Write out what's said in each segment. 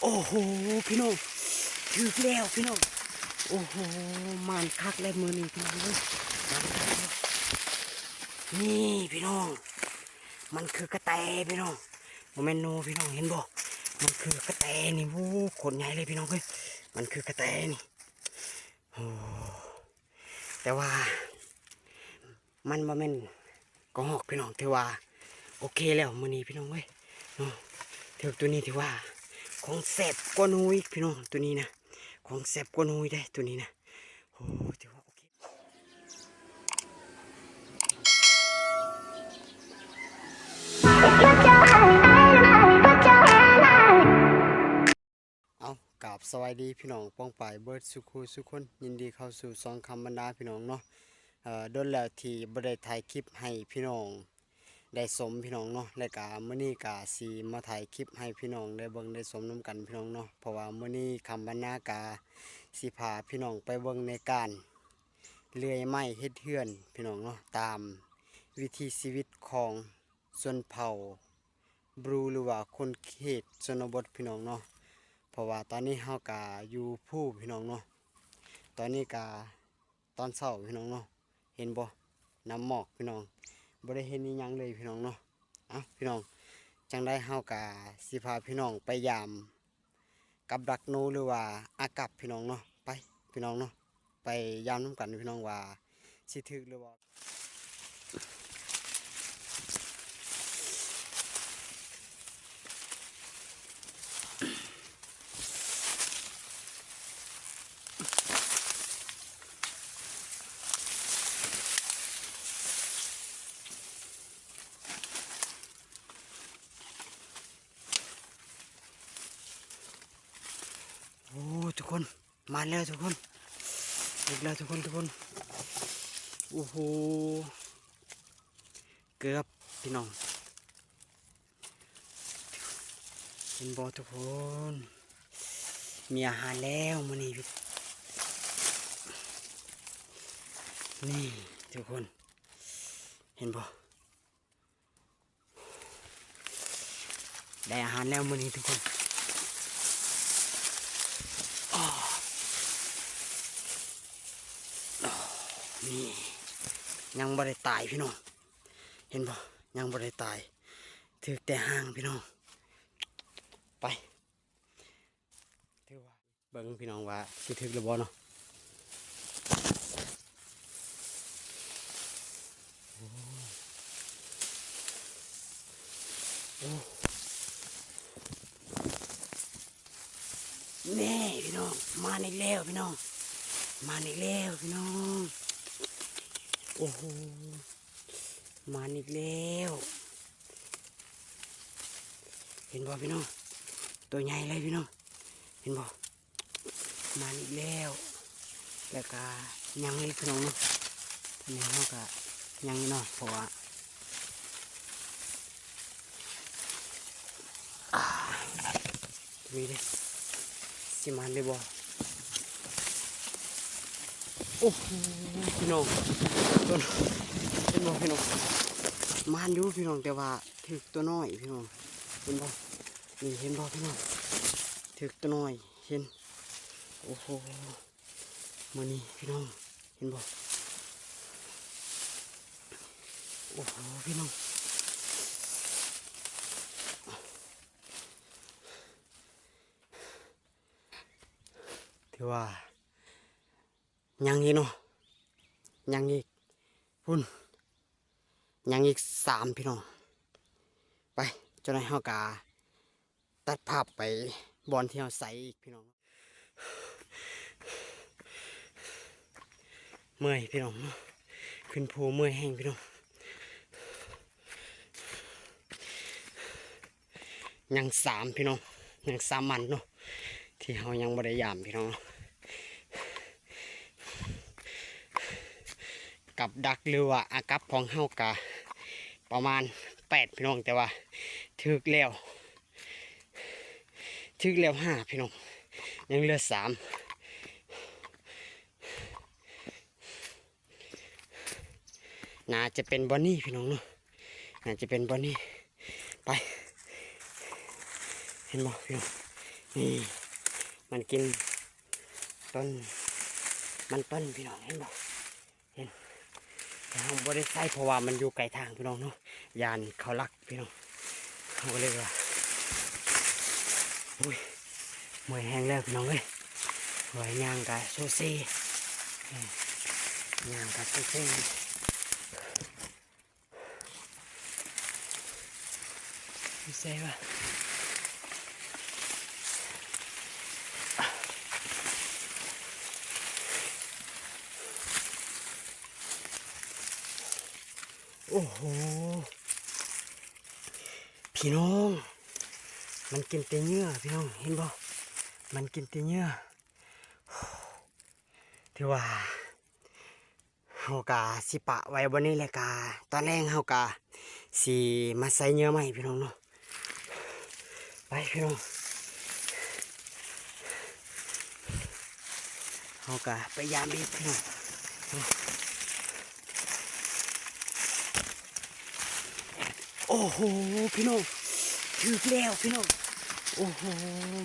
ໂອ້ໂຫ ພີ່ນ້ອງ ຖືກແລ້ວພີ່ນ້ອງ. ໂອ້ໂຫ ໝານຄັກແລ້ວມື້ນີ້ພີ່ນ້ອງເອີຍ. ນີ້ພີ່ນ້ອງ ມັນຄືກະແຕພີ່ນ້ອງ ບໍ່ແມ່ນໜູພີ່ນ້ອງ ເຫັນບໍ່? ມັນຄືກະແຕນີ້. ໂອ້ ໂຄດໃຫຍ່ເລີຍພີ່ນ້ອງເອີຍ ມັນຄືກະແຕນີ້. ໂອ້ ແຕ່ວ່າມັນບໍ່ແມ່ນກະຮອກພີ່ນ້ອງ ຖືວ່າໂອເຄແລ້ວມື້ນີ້ພີ່ນ້ອງເອີຍເນາະ. ຖືກໂຕນີ້ຖືວ່າຂອງແຊບກວ່າໜູອີກພີ່ນ້ອງ ໂຕນີ້ນະ ຂອງແຊບກວ່າໜູອີກເດ້ໂຕນີ້ນະ. ໂອ້ ຖືວ່າໂອເຄ. ເອົາ ກາບສະບາຍດີພີ່ນ້ອງປ້ອງປາຍເບິດສູ່ຄູ່ສູ່ຄົນ ຍິນດີເຂົ້າສູ່ຊ່ອງຄຳບັນດາພີ່ນ້ອງເນາະ. ເອີ ດົນແລ້ວທີ່ບໍ່ໄດ້ຖ່າຍຄລິບໃຫ້ພີ່ນ້ອງໄດ້ຊົມພີ່ນ້ອງເນາະ ແລະກະມື້ນີ້ກະຊິມາຖ່າຍຄລິບໃຫ້ພີ່ນ້ອງໄດ້ເບິ່ງໄດ້ຊົມນຳກັນພີ່ນ້ອງເນາະ. ເພາະວ່າມື້ນີ້ຄຳບັນດາກະຊິພາພີ່ນ້ອງໄປເບິ່ງໃນການເລື່ອຍໄມ້ເຮັດເຮືອນພີ່ນ້ອງເນາະ ຕາມວິຖີຊີວິດຂອງ ຊົນເຜົ່າບຣູ ຫຼືວ່າຄົນເຂດຊົນນະບົດພີ່ນ້ອງເນາະ. ເພາະວ່າຕອນນີ້ເຮົາກະຢູ່ພູພີ່ນ້ອງເນາະ ຕອນນີ້ກະຕອນເຊົ້າພີ່ນ້ອງເນາະ. ເຫັນບໍ່ ນ້ຳໝອກພີ່ນ້ອງ ບໍ່ໄດ້ເຫັນອີ່ຫຍັງເລີຍພີ່ນ້ອງເນາະ. ເອົ້າ ພີ່ນ້ອງ ຈັ່ງໃດເຮົາກະຊິພາພີ່ນ້ອງໄປຢາມ ກັບດັກໜູ ຫຼືວ່າອາກັບພີ່ນ້ອງເນາະ. ໄປພີ່ນ້ອງເນາະ ໄປຢາມນຳກັນພີ່ນ້ອງວ່າຊິຖືກຫຼືບໍ່. ໂອ້ ທຸກຄົນ ມາແລ້ວທຸກຄົນ ຖືກແລ້ວທຸກຄົນ ທຸກຄົນ. ໂອ້ໂຫ ເກືອບພີ່ນ້ອງ ເຫັນບໍ່ທຸກຄົນ ມີອາຫານແລ້ວມື້ນີ້. ນີ້ທຸກຄົນ ເຫັນບໍ່? ໄດ້ອາຫານແລ້ວມື້ນີ້ທຸກຄົນ. ອໍ ອໍ ນີ້ ຍັງບໍ່ໄດ້ຕາຍພີ່ນ້ອງ ເຫັນບໍ່? ຍັງບໍ່ໄດ້ຕາຍ ຖືກແຕ່ຫາງພີ່ນ້ອງ. ໄປ ຖືວ່າ ເບິ່ງພີ່ນ້ອງວ່າຊິຖືກຫຼືບໍ່ເນາະ. ໂອ້ ໂອ້ ນີ້ພີ່ນ້ອງ ມາອີກແລ້ວພີ່ນ້ອງ ມາອີກແລ້ວພີ່ນ້ອງ. ໂອ້ໂຫ ມາອີກແລ້ວ ເຫັນບໍ່ພີ່ນ້ອງ? ໂຕໃຫຍ່ເລີຍພີ່ນ້ອງ ເຫັນບໍ່? ມາອີກແລ້ວ ແລ້ວກະຍັງອີກພີ່ນ້ອງເນາະ. ນີ້ເຮົາກະຍັງເນາະ ເພາະວ່າ ອ່າ ນີ້ເດ້ ຊິມານໄດ້ບໍ່? ໂອ້ໂຫ ພີ່ນ້ອງ ເຫັນບໍ່ພີ່ນ້ອງ? ມານຢູ່ພີ່ນ້ອງ ແຕ່ວ່າຖືກຕົວນ້ອຍພີ່ນ້ອງ ເຫັນບໍ່? ນີ້ເຫັນບໍ່ພີ່ນ້ອງ? ຖືກຕົວນ້ອຍ ເຫັນ ໂອ້ໂຫ ມື້ນີ້ພີ່ນ້ອງ ເຫັນບໍ່? ໂອ້ໂຫ ພີ່ນ້ອງ ຖືວ່າຍັງອີກເນາະ ຍັງອີກ ພຸ້ນ ຍັງອີກສາມພີ່ນ້ອງ. ໄປ ເຈົ້າໜ້າຍເຮົາກະ ຕັດພາບໄປບ່ອນທີ່ເຮົາໃສ່ອີກພີ່ນ້ອງ. ເມື່ອຍພີ່ນ້ອງເນາະ ຂຶ້ນພູເມື່ອຍແຮງພີ່ນ້ອງ. ຍັງສາມພີ່ນ້ອງ ຍັງສາມອັນເນາະ ທີ່ເຮົາຍັງບໍ່ໄດ້ຢາມພີ່ນ້ອງເນາະ. ກັບດັກ ຫຼືວ່າອາກັບຂອງເຮົາກະປະມານແປດພີ່ນ້ອງ ແຕ່ວ່າຖືກແລ້ວ ຖືກແລ້ວຫ້າພີ່ນ້ອງ ຍັງເຫຼືອສາມ. ໜ້າຈະເປັນບ່ອນນີ້ພີ່ນ້ອງເນາະ ໜ້າຈະເປັນບ່ອນນີ້. ໄປ ເຫັນບໍ່ພີ່ນ້ອງ? ນີ້ ມັນກິນຕົ້ນ ມັນຕົ້ນ ພີ່ນ້ອງເຫັນບໍ່? ເຫັນ ແຕ່ເຮົາບໍ່ໄດ້ໃສ່ ເພາະວ່າມັນຢູ່ໄກທາງ ພີ່ນ້ອງເນາະ ຢ້ານເຂົາລັກ ພີ່ນ້ອງ. ເຮົາກໍເລີຍວ່າ ໂອ້ຍ ເມື່ອຍແຮງແລ້ວ ພີ່ນ້ອງເອີຍ. ວ່າຍ່າງກະໂຊເຊ ເອີ ຍ່າງກະໂຊເຊ. ຢູ່ໃສວະ? ໂອ້ໂຫ ພີ່ນ້ອງ ມັນກິນແຕ່ເຫຍື່ອ ພີ່ນ້ອງເຫັນບໍ່? ມັນກິນແຕ່ເຫຍື່ອ. ຖືວ່າ ເຮົາກະຊິປະໄວ້ບ່ອນນີ້ ແລ້ວກະຕອນແລງເຮົາກະຊິມາໃສ່ເຫຍື່ອໃໝ່ ພີ່ນ້ອງເນາະ. ໄປ ພີ່ນ້ອງ ເຮົາກະໄປຢາມອີກ ພີ່ນ້ອງ. ໂອ້ໂຫ ພີ່ນ້ອງ ຖືກແລ້ວ ພີ່ນ້ອງ. ໂອ້ໂຫ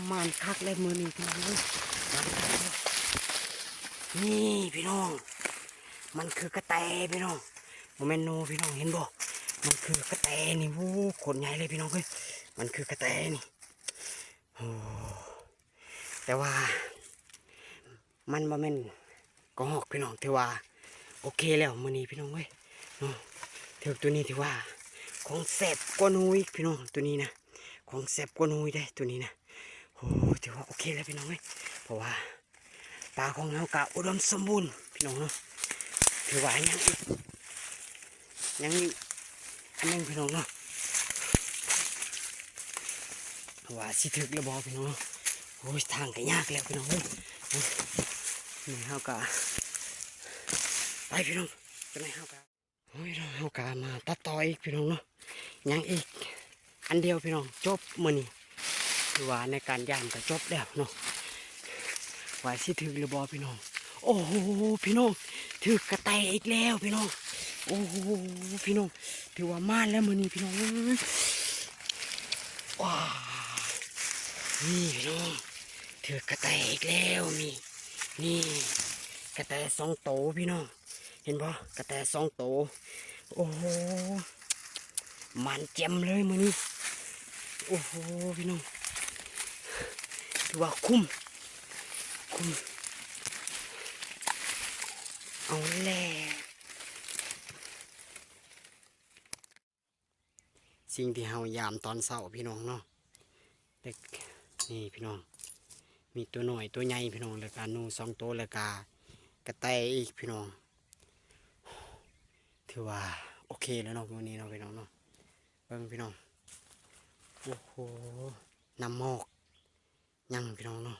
ໝານຄັກແລ້ວມື້ນີ້ ພີ່ນ້ອງເອີຍ. ນີ້ ພີ່ນ້ອງ ມັນຄືກະແຕ ພີ່ນ້ອງ ບໍ່ແມ່ນໜູ ພີ່ນ້ອງເຫັນບໍ່? ມັນຄືກະແຕນີ້. ໂອ້ ໂຄດໃຫຍ່ເລີຍ ພີ່ນ້ອງເອີຍ ມັນຄືກະແຕນີ້. ໂອ້ ແຕ່ວ່າ ມັນບໍ່ແມ່ນກະຮອກ ພີ່ນ້ອງ. ຖືວ່າໂອເຄແລ້ວມື້ນີ້ ພີ່ນ້ອງເອີຍເນາະ. ຖືກໂຕນີ້ຖືວ່າຂອງແຊບກວ່າໜູອີກ ພີ່ນ້ອງ. ໂຕນີ້ນະ ຂອງແຊບກວ່າໜູເດ້ ໂຕນີ້ນະ. ໂອ້ ຖືວ່າໂອເຄແລ້ວ ພີ່ນ້ອງເອີຍ ເພາະວ່າປ່າຂອງເຮົາກະອຸດົມສົມບູນ ພີ່ນ້ອງເນາະ. ຖືວ່າຍັງອີກ ຍັງມີອັນໜຶ່ງ ພີ່ນ້ອງເນາະ ວ່າຊິຖືກຫຼືບໍ່ ພີ່ນ້ອງເນາະ. ໂອ້ຍ ທາງກະຍາກແລ້ວ ພີ່ນ້ອງເອີຍ. ນີ້ເຮົາກະໄປ ພີ່ນ້ອງ ຈັ່ງໃດເຮົາກະ ໂອ້ຍ ເຮົາກະມາຕັດຕໍ່ອີກ ພີ່ນ້ອງເນາະ. ຍັງອີກອັນດຽວ ພີ່ນ້ອງ ຈົບມື້ນີ້. ຖືວ່າໃນການຢາມກະຈົບແລ້ວເນາະ ວ່າຊິຖືກຫຼືບໍ່ ພີ່ນ້ອງ. ໂອ້ໂຫ ພີ່ນ້ອງ ຖືກກະແຕອີກແລ້ວ ພີ່ນ້ອງ. ໂອ້ໂຫ ພີ່ນ້ອງ ຖືວ່າໝານແລ້ວມື້ນີ້ ພີ່ນ້ອງເອີຍ. ວ້າ ນີ້ ພີ່ນ້ອງ ຖືກກະແຕອີກແລ້ວ. ນີ້ ນີ້ ກະແຕສອງໂຕ ພີ່ນ້ອງ ເຫັນບໍ່? ກະແຕສອງໂຕ. ໂອ້ໂຫ ໝານແຈ່ມເລີຍມື້ນີ້. ໂອ້ໂຫ ພີ່ນ້ອງ ຖືວ່າຄຸ້ມ ຄຸ້ມ. ເອົາແລ້ວ ສິ່ງທີ່ເຮົາຢາມຕອນເຊົ້າ ພີ່ນ້ອງເນາະ. ເດັກ ນີ້ ພີ່ນ້ອງ ມີຕົວນ້ອຍຕົວໃຫຍ່ ພີ່ນ້ອງ ແລ້ວກະໜູສອງໂຕ ແລ້ວກະກະແຕອີກ ພີ່ນ້ອງ. ຖືວ່າໂອເຄແລ້ວເນາະ ມື້ນີ້ເນາະ ພີ່ນ້ອງເນາະ. ເບິ່ງ ພີ່ນ້ອງ ໂອ້ໂຫ ນ້ຳໝອກຍັງ ພີ່ນ້ອງເນາະ.